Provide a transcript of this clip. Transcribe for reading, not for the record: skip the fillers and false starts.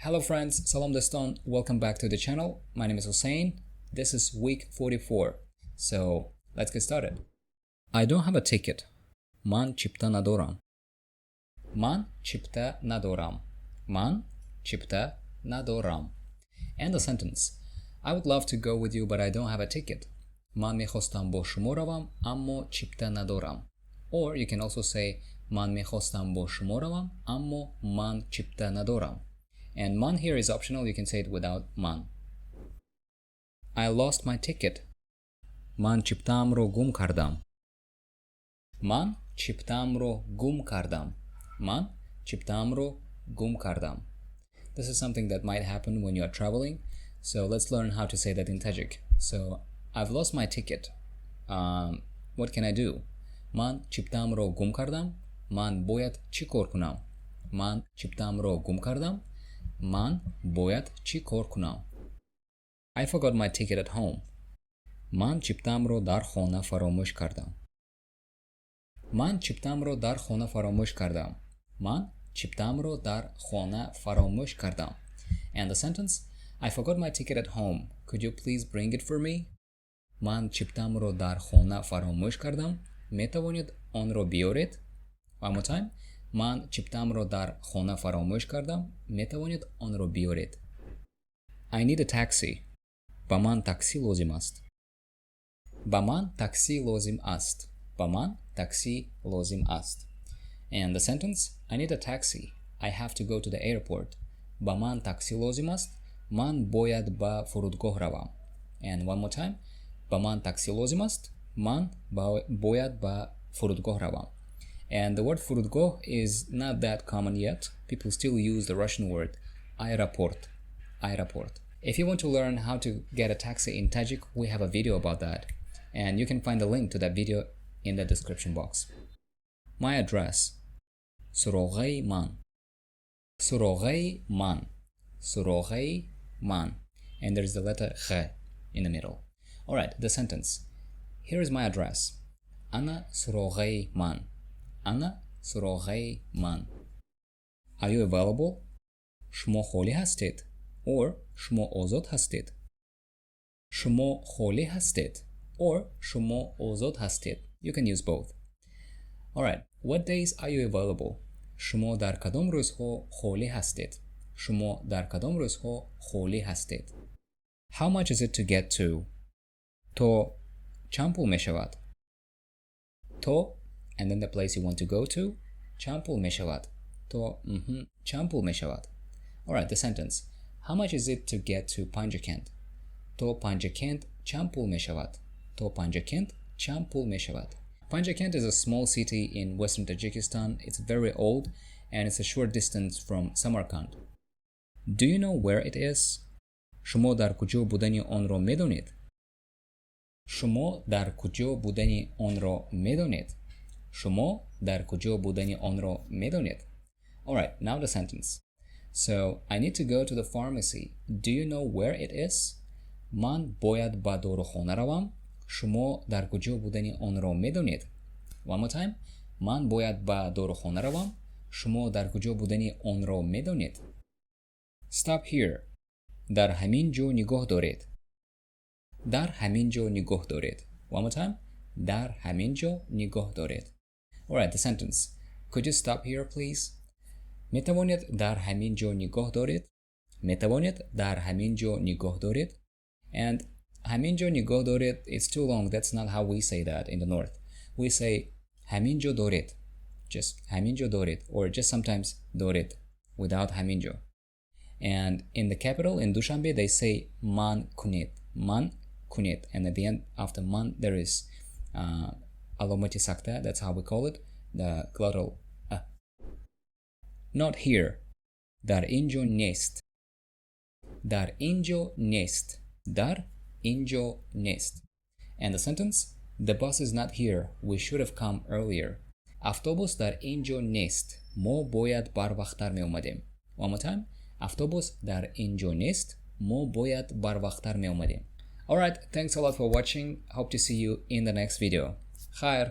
Hello friends, салом дӯстон, welcome back to the channel. My name is Hussein. This is week 44. So let's get started. I don't have a ticket. Ман чипта надорам. Ман чипта надорам. Ман чипта надорам. And the sentence: I would love to go with you, but I don't have a ticket. Ман мехостам бо шумо равам, аммо чипта надорам. Or you can also say ман мехостам бо шумо равам, аммо ман чипта надорам. And ман here is optional, you can say it without ман. I lost my ticket. Ман чиптаамро гум кардам. Ман чиптаамро гум кардам. Ман чиптаамро гум кардам. This is something that might happen when you are traveling. So let's learn how to say that in Tajik. So I've lost my ticket. What can I do? Ман чиптаамро гум кардам. Ман бояд чӣ кор кунам? Ман чиптаамро гум кардам. Ман бояд чӣ кор кунам? I forgot my ticket at home. Ман чиптаамро дар хона фаромӯш кардам. Ман чиптаамро дар хона фаромӯш кардам. Ман чиптаамро дар хона фаромӯш кардам. And the sentence: I forgot my ticket at home. Could you please bring it for me? Ман чиптаамро дар хона фаромӯш кардам. Метавонед онро биёред? One more time. Ман чиптаамро дар хона фаромӯш кардам. Метавонед онро биёред? I need a taxi. Ба ман таксӣ лозим аст. Ба ман таксӣ лозим аст. Ба ман таксӣ лозим аст. And the sentence: I need a taxi. I have to go to the airport. Ба ман таксӣ лозим аст. Ман бояд ба фурудгоҳ равам. And one more time. Ба ман таксӣ лозим аст. Ман бояд ба фурудгоҳ равам. And the word фурудгоҳ is not that common yet. People still use the Russian word аэропорт. Аэропорт. If you want to learn how to get a taxi in Tajik, we have a video about that. And you can find the link to that video in the description box. My address. Суроғаи ман. Суроғаи ман. Суроғаи ман. And there's the letter ғ in the middle. Alright, the sentence. Here is my address. Ана суроғаи ман. Ана суроғаи ман. Are you available? Шумо холӣ ҳастед? Or шумо озод ҳастед? Шумо холӣ ҳастед? Or шумо озод ҳастед? You can use both. Alright, what days are you available? Шумо дар кадом рӯзҳо холӣ ҳастед? Шумо дар кадом рӯзҳо холӣ ҳастед? How much is it to get to? То чанд пул мешавад? То and then the place you want to go to. Чанд пул мешавад? То чанд пул мешавад? Alright, the sentence. How much is it to get to Panjakent? То Панҷакент чанд пул мешавад? То Панҷакент чанд пул мешавад? Panjakent is a small city in western Tajikistan. It's very old and it's a short distance from Samarkand. Do you know where it is? Шумо дар куҷо будани онро медонед? Шумо дар куҷо будани онро медонед? Шумо дар куҷо будани онро медонед? Alright, now the sentence. So, I need to go to the pharmacy. Do you know where it is? Ман бояд ба дорухона равам. Шумо дар куҷо будани онро медонед? One more time. Ман бояд ба дорухона равам. Шумо дар куҷо будани онро медонед? Stop here. Дар ҳамин ҷо нигоҳ доред. Дар ҳамин ҷо нигоҳ доред. One more time. Дар ҳамин ҷо нигоҳ доред. Alright, the sentence. Could you stop here, please? Метавонед дар ҳамин ҷо нигоҳ доред? Метавонед дар ҳамин ҷо нигоҳ доред? And ҳамин ҷо нигоҳ доред, it's too long. That's not how we say that in the north. We say ҳамин ҷо доред. Just ҳамин ҷо доред or just sometimes доред without ҳамин ҷо. And in the capital, in Dushanbe, they say ман кунед. Ман кунед. And at the end, after ман, there is аломати сакта. That's how we call it. The glottal a. Not here. Дар ин ҷо нест. Дар ин ҷо нест. Дар ин ҷо нест. And the sentence: The bus is not here. We should have come earlier. Автобус дар ин ҷо нест. Мо бояд барвақттар меомадем. One more time. Автобус дар ин ҷо нест. Мо бояд барвақттар меомадем. Alright, thanks a lot for watching. Hope to see you in the next video. Хайр!